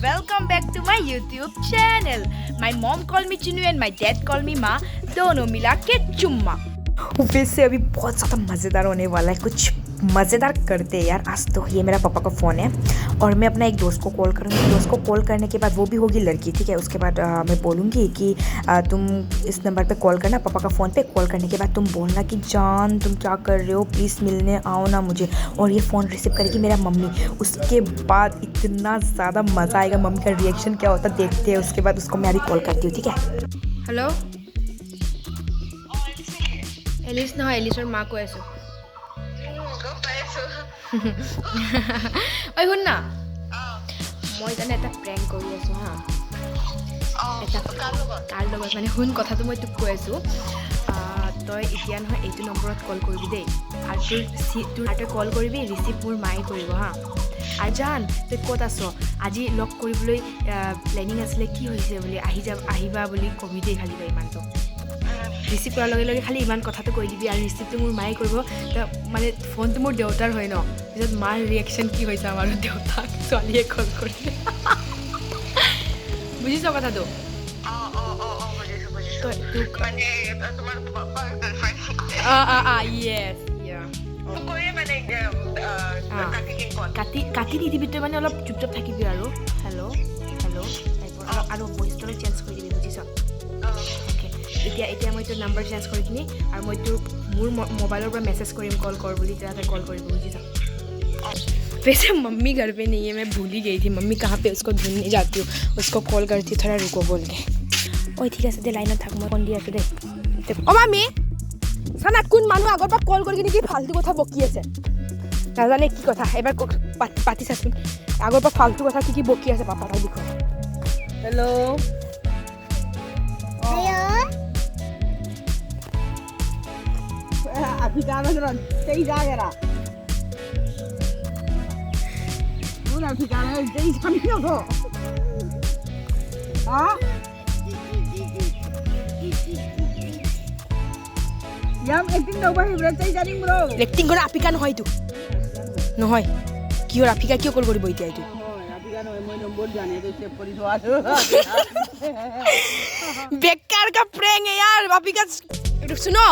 Welcome back to my YouTube channel. My mom call me Chinu and my dad call me Ma. दोनों मिला के चुम्मा। वैसे अभी बहुत ज़्यादा मज़ेदार होने वाला है, कुछ मज़ेदार करते हैं यार आज तो। ये मेरा पापा का फ़ोन है और मैं अपना एक दोस्त को कॉल करूँगी। दोस्त को कॉल करने के बाद वो भी होगी लड़की, ठीक है। उसके बाद मैं बोलूँगी कि तुम इस नंबर पे कॉल करना, पापा का फ़ोन पे कॉल करने के बाद तुम बोलना कि जान तुम क्या कर रहे हो, प्लीज़ मिलने आओ ना मुझे। और ये फ़ोन रिसीव करेगी मेरा मम्मी। उसके बाद इतना ज़्यादा मज़ा आएगा, मम्मी का रिएक्शन क्या होता देखते हैं। उसके बाद उसको मैं अभी कॉल करती हूँ, ठीक है। हेलो एलिस নহয়, এলিছৰ মা কৈ আছোঁ। ঐ শুন না, মই জানে এটা প্ৰেংক কৰি আছোঁ হা। এটা কাৰ লগত মানে শুন কথাটো মই তোক কৈ আছোঁ। তই এতিয়া নহয় এইটো নম্বৰত কল কৰিবি দেই, আৰু তোৰ তই কল কৰিবি, ৰিচিভ মোৰ মায়ে কৰিব হা। আৰু জান তই ক'ত আছ, আজি লগ কৰিবলৈ প্লেনিং আছিলে, কি হৈছে বুলি আহি যা, আহিবা বুলি কবি দেই। খালি তই ইমানটো ৰিচিভ কৰাৰ লগে লগে খালি ইমান কথাটো কৈ দিবি, আৰু ৰিচিভটো মোৰ মায়ে কৰিব। মানে ফোনটো মোৰ দেউতাৰ হয় ন, পিছত মাৰ ৰিয়েকশ্যন কি হৈ যাম আৰু দেউতাক ছোৱালীয়ে কল কৰিলে, বুজিছ কথাটো? কাটি কাটি নিদিবি তই, মানে অলপ চুপচাপ থাকিবি আৰু হেল্ল' হেল্ল' টাইপৰ অলপ, আৰু ভইচটো অলপ চেঞ্জ কৰি দিবি, বুজিছ? এতিয়া এতিয়া মই তোৰ নাম্বাৰ চেঞ্জ কৰি কিনি আৰু মই তোৰ মোৰ মোবাইলৰ পৰা মেছেজ কৰিম কল কৰ বুলি, তেতিয়া কল কৰিব, বুজিছ? वैसे मम्मी घर पे नहीं है, मैं भूल ही गई थी मम्मी कहाँ पे, उसको ढूंढने जाती हूँ, उसको कॉल करती हूँ, थोड़ा रुको बोल के। ঐ ঠিক আছে দে, লাইনত থাক, মই ফোন দি আছোঁ দেই। অ' মামী চানা কোন মানুহ আগৰ পৰা কল কৰি কিনি কি ফাল্টু কথা বকি আছে নাজানে কি কথা, এবাৰ পাতি চাচোন আগৰ পৰা ফাল্টু কথা কি কি বকি আছে পাপাৰ বিষয়ে। হেল্ল' এক্টিং কৰা আফিকা নহয় এইটো, নহয় কিয় আফিকা কিয় কল কৰিব এতিয়া এইটো? बेकार का प्रेंक है यार अफिका। सुनो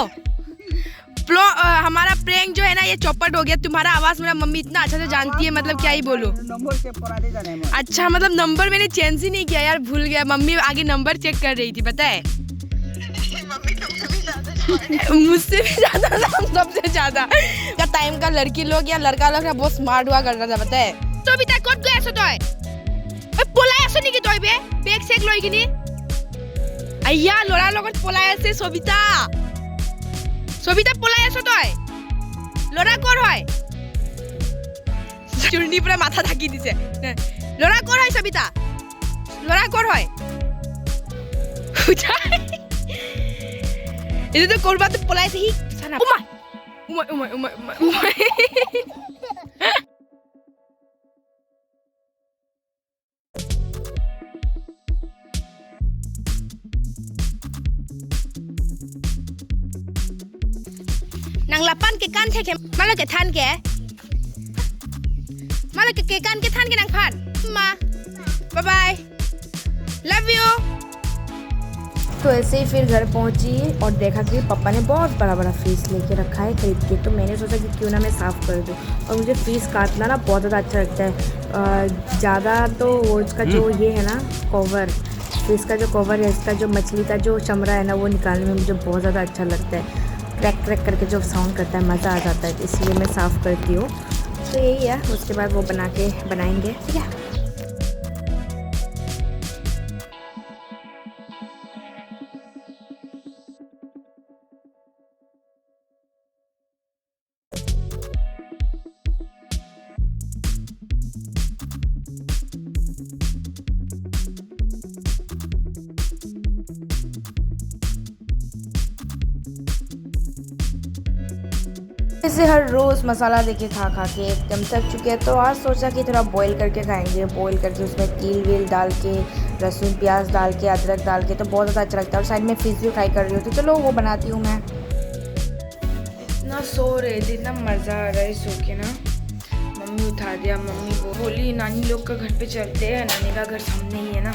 हमारा प्रेंक जो है ना ये चौपट हो गया। तुम्हारा आवाज़ मेरा मम्मी इतना अच्छा से जानती है, मतलब क्या ही बोलूँ। अच्छा मतलब नंबर मैंने चेंज ही नहीं किया यार, भूल गया। मम्मी आगे नंबर चेक कर रही थी, पता है। मुझसे भी ज़्यादा, हम सबसे ज़्यादा का टाइम का लड़की लोग या लड़का लोग ना बहुत स्मार्ट हुआ करता था, पता है। तो भी ক'ত গৈ আছ তই? পলাই আছ নেকি তই? বে বেগ চেগ লৈ কিনি আইয়া ল'ৰাৰ লগত পলাই আছে সবিতা। সবিতা পলাই আছ তই? ল'ৰা ক'ৰ হয়? চুৰ্ণিৰ পৰা মাথা ঢাকি দিছে। ল'ৰা ক'ৰ হয় সবিতা? ল'ৰা ক'ৰ হয়? এইটোতো ক'ৰবাত পলাইছে সি। চানা উমাই উমাই উমাই উমাই উমাই উমাই। Nang lapan ke kan the ke malo ke than ke malo ke kan ke than ke nang phan ma bye bye love you। तो ऐसे ही फिर घर पहुंची और देखा कि पापा ने बहुत बड़ा बड़ा फ़ीस लेके रखा है ख़रीद के। तो मैंने सोचा कि क्यों ना मैं साफ़ कर दूं, और मुझे फ़ीस काटना ना बहुत ज़्यादा अच्छा लगता है। ज़्यादा तो वो उसका जो ये है ना कवर, फ़ीस का जो कवर है, इसका जो मछली का जो चमड़ा है ना वो निकालने में मुझे बहुत ज़्यादा अच्छा लगता है। क्रैक क्रैक करके जो साउंड करता है मज़ा आ जाता है, इसलिए मैं साफ़ करती हूँ। तो यही है, उसके बाद वो बना के बनाएंगे, ठीक है। इसे हर रोज़ मसाला देके खा खा के एकदम थक चुके हैं, तो आज सोचा कि थोड़ा बॉईल करके खाएंगे। बॉईल करके उसमें तिल विल डाल के, लहसुन प्याज डाल के, अदरक डाल के, तो बहुत ज़्यादा अच्छा लगता है। और साइड में फ़िश भी फ्राई कर रही हूँ, तो चलो वो बनाती हूँ मैं। इतना सो रहे थे, इतना मज़ा आ रहा है सो के ना। मम्मी उठा दिया। मम्मी बोली नानी लोग का घर पे चलते हैं, नानी का घर सामने ही है ना।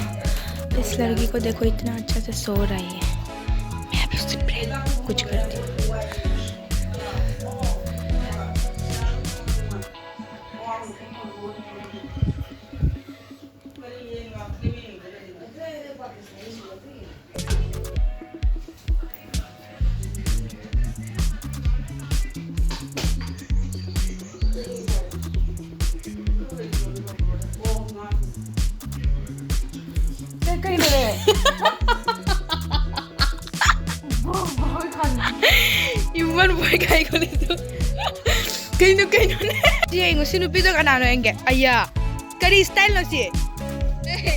इस लड़की को देखो इतना अच्छा से सो रही है, मैं अभी उससे प्रेम कुछ करती हूँ। इमान भय खाइ ग'ले कहीं कहीं नुपीदो कनानो एंगे अय्या करी स्टाइल नो सी।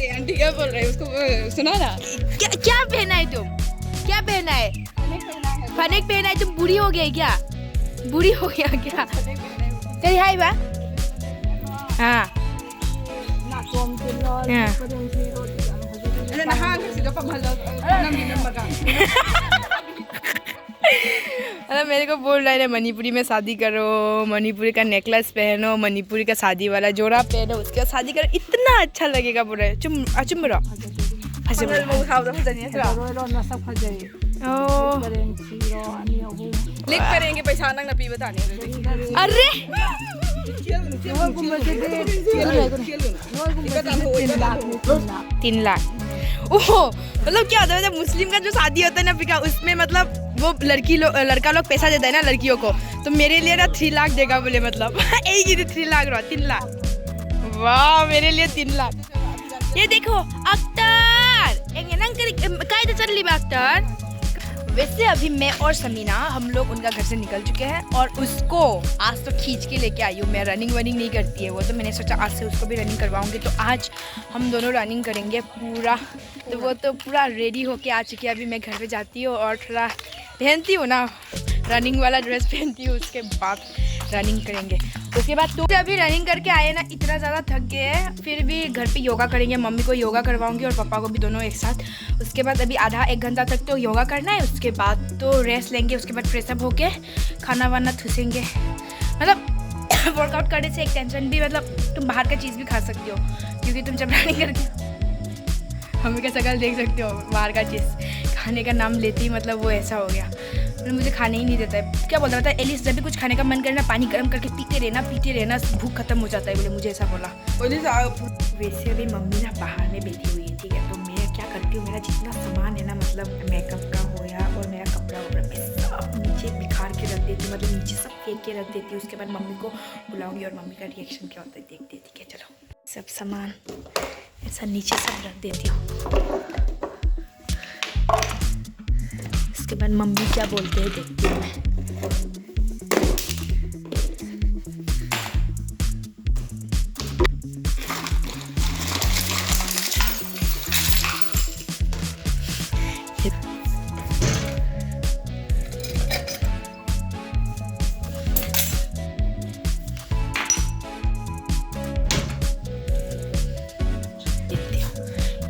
आंटी क्या बोल रहे हैं उसको सुना ना। क्या क्या पहना है तुम, क्या पहना है? फनेक पहना है तुम। बुरी हो गई क्या, बुरी हो गया क्या? करी हाय बा। हाँ अरे मेरे को बोल रहा है मणिपुरी में शादी करो, मणिपुरी का नेकलेस पहनो, मणिपुरी का शादी वाला जोड़ा पहनो, उसके बाद शादी करो, इतना अच्छा लगेगा बोल रहे। चुम चुम रहो अरे 3 लाख। ओहो मतलब क्या होता है मुस्लिम का जो शादी होता है ना पिका, उसमें मतलब वो लड़की लोग लड़का लोग पैसा देता है ना लड़कियों को, तो मेरे लिए ना 3 लाख देगा बोले, मतलब एक ही 3 लाख रहा, 3 लाख। वाह मेरे लिए 3 लाख। ये देखो अख्तर चल रही अख्तर। वैसे अभी मैं और समीना हम लोग उनका घर से निकल चुके हैं और उसको आज तो खींच के लेके आई हूँ मैं। रनिंग वनिंग नहीं करती है वो, तो मैंने सोचा आज से उसको भी रनिंग करवाऊँगी, तो आज हम दोनों रनिंग करेंगे पूरा। तो वो तो पूरा रेडी होके आ चुकी है। अभी मैं घर पे जाती हूँ और थोड़ा पहनती हूँ ना रनिंग वाला ड्रेस पहनती हूँ, उसके बाद रनिंग करेंगे। उसके बाद तो अभी रनिंग करके आए ना, इतना ज़्यादा थक गए हैं, फिर भी घर पे योगा करेंगे। मम्मी को योगा करवाऊंगी और पापा को भी, दोनों एक साथ। उसके बाद अभी आधा एक घंटा तक तो योगा करना है, उसके बाद तो रेस्ट लेंगे, उसके बाद फ्रेशअप होके खाना वाना ठूसेंगे। मतलब वर्कआउट करने से एक टेंशन भी, मतलब तुम बाहर का चीज़ भी खा सकती हो, क्योंकि तुम जब रनिंग करके मम्मी का शक्ल देख सकते हो, बाहर का चीज़ खाने का नाम लेती ही मतलब वो ऐसा हो गया, मतलब मुझे खाने ही नहीं देता है। क्या बोलता है एलिस, जब भी कुछ खाने का मन करे ना पानी गर्म करके पीते रहना पीते रहना, भूख खत्म हो जाता है, बोले मुझे ऐसा बोला। वैसे अभी मम्मी ना बाहर में बैठी हुई है, ठीक है, तो मैं क्या करती हूँ, मेरा जितना सामान है ना, मतलब मेकअप का हो या और मेरा कपड़ा वपड़ा, मैं सब नीचे बिखार के रख देती हूँ, मतलब नीचे सब फेंक के रख देती हूँ। उसके बाद मम्मी को बुलाऊँगी और मम्मी का रिएक्शन क्या होता है देखते हैं, ठीक है। चलो सब सामान ऐसा नीचे सब रख देती हूँ, उसके बाद मम्मी क्या बोलते हैं देखती हूँ मैं। देखती हूँ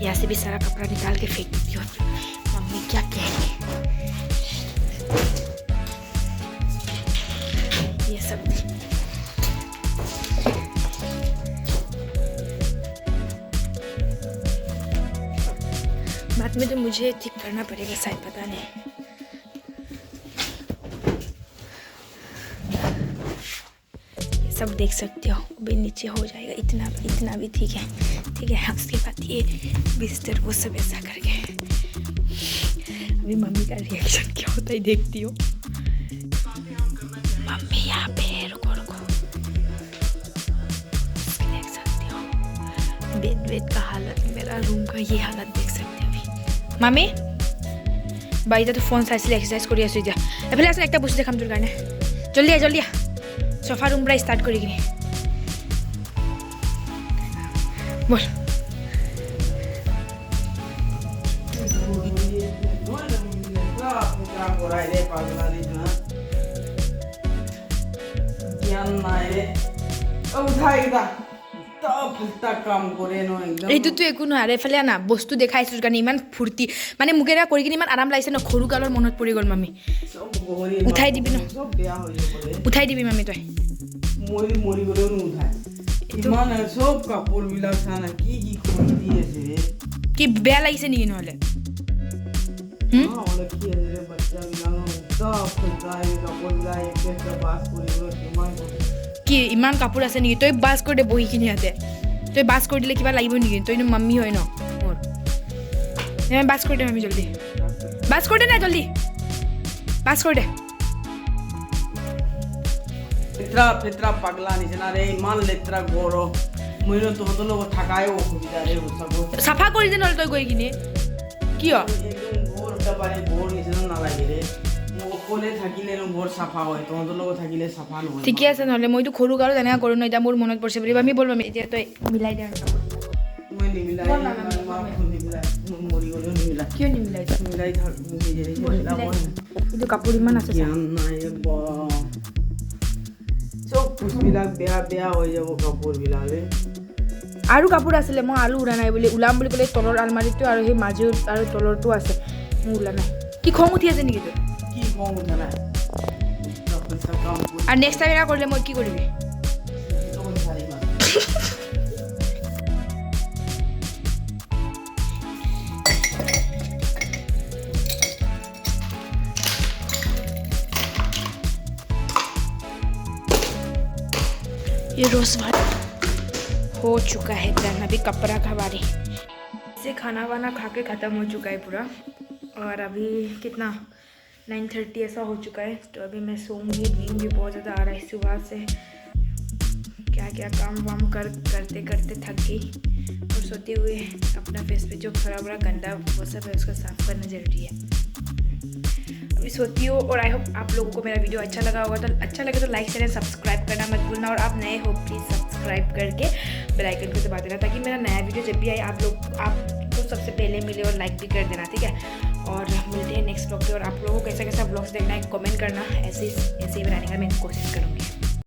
यहाँ से भी सारा कपड़ा निकाल के फेंक देती हूँ, मम्मी क्या कहेंगी। ये सब बाद में तो मुझे ठीक करना पड़ेगा शायद, पता नहीं। ये सब देख सकते हो, अभी नीचे हो जाएगा, इतना इतना भी ठीक है, ठीक है। उसके बाद ये बिस्तर वो सब ऐसा करके अभी मम्मी का रिएक्शन क्या होता है देखती हूँ। मम्मी यहाँ पे रुको रुको, देख सकते हो बेड वेड का हालत, मेरा रूम का ये हालत देख सकते हो अभी। मामी বাড়িতে তো ফোন চাইছিলে, এক্সাৰচাইজ কৰি আছোঁ এতিয়া। এফালে আছোন, একটা বস্তু দেখাম তোৰ কাৰণে, জলদি আহ জলদি আহ, চফা ৰুম পৰা ষ্টাৰ্ট কৰি কিনে বল। এইটোতো একো নহয় আৰু, এইফালে আনা বস্তু দেখাইছোঁ কাৰণে ইমান ফূৰ্তি, মানে মোক এটা কৰি কিনে ইমান আৰাম লাগিছে ন, সৰুকালৰ মনত পৰি গ'ল। মামী উঠাই দিবি ন, উঠাই দিবি মামী তই। মৰি মৰি গ'লেও নুঠায়। ইমান চব কাপোৰবিলাক চা না, কি কি কৰি দি আছে ৰে। কি বেয়া লাগিছে নেকি নহ'লে? কি আছে ৰে, বাচ্চাবিলাক কাপোৰবিলাক এক একটা বাছ কৰিবলৈ কিমান। কি ইমান কাপোৰ আছে নেকি? তই বাছ কৰি দে বহিখিনি ইয়াতে। তই বাছ কৰি দিলে কিবা লাগিব নেকি? তইনো মাম্মী হয় ন মোৰ। বাছ কৰি দে মাম্মী, জল্দি বাছ কৰি দে না, জল্দি বাছ কৰি দে। লেতেৰা ফেতেৰা পাগলা নিচিনা ৰে, ইমান লেতেৰা গৰম। মইনো তহঁতৰ লগত থাকাই অসুবিধা ৰে সঁচাকৈ। চাফা কৰি দে নহ'লে তই গৈ কিনে। কিয় একদম ঘৰ পাৰি ঘৰ নিচিনা নালাগে ৰে। মোক অকলে থাকিলেনো বৰ চাফা হয়, তহঁতৰ লগত থাকিলে চাফা নহয়। ঠিকে আছে, নহ'লে মইতো সৰু কালত তেনেকুৱা কৰোঁ ন। এতিয়া মোৰ মনত পৰিছে বুলি আমি বল মামি, এতিয়া তই মিলাই দে। মই নিমিলাই, মৰি গ'লেও নিমিলাই। কিয় নিমিলাই? মিলাই থাক নিজে নিজে মিলাব। কিন্তু কাপোৰ ইমান আছে। জ্ঞান নাই, চব কোচবিলাক বেয়া বেয়া হৈ যাব কাপোৰবিলাক। আৰু কাপোৰ আছিলে, মই আলু ওলা নাই বুলি ওলাম বুলি ক'লে তলৰ আলমাৰিটো আৰু সেই মাজৰ আৰু তলৰটো আছে, মোৰ ওলা নাই। কি খং উঠি আছে নেকি তোৰ? কি খং উঠা নাই। আৰু নেক্সট টাইম এনেকুৱা কৰিলে মই কি কৰিবি? ये रोज भात हो चुका है डन। अभी कपड़ा का बारी से खाना वाना खा के ख़त्म हो चुका है पूरा। और अभी कितना 9:30 ऐसा हो चुका है। तो अभी मैं सोऊंगी। नींद भी बहुत ज़्यादा आ रहा है। सुबह से क्या क्या काम वाम कर करते करते थक गई। और सोते हुए अपना फेस पे जो थोड़ा बड़ा गंदा वो सब है उसको साफ़ करना ज़रूरी है। अभी सोती हो। और I hope आप लोगों को मेरा वीडियो अच्छा लगा होगा। तो अच्छा लगे तो लाइक शेयर सब्सक्राइब करना मत भूलना। और आप नए हो प्लीज़ सब्सक्राइब करके बेल आइकन को दबा देना, ताकि मेरा नया वीडियो जब भी आए आप लोग आपको सबसे पहले मिले। और लाइक भी कर देना, ठीक है। और मिलते हैं नेक्स्ट ब्लॉग पे। और आप लोगों को कैसा कैसा ब्लॉग्स देखना है कमेंट करना। ऐसे ऐसे ही बनाने का मैं कोशिश करूँगी।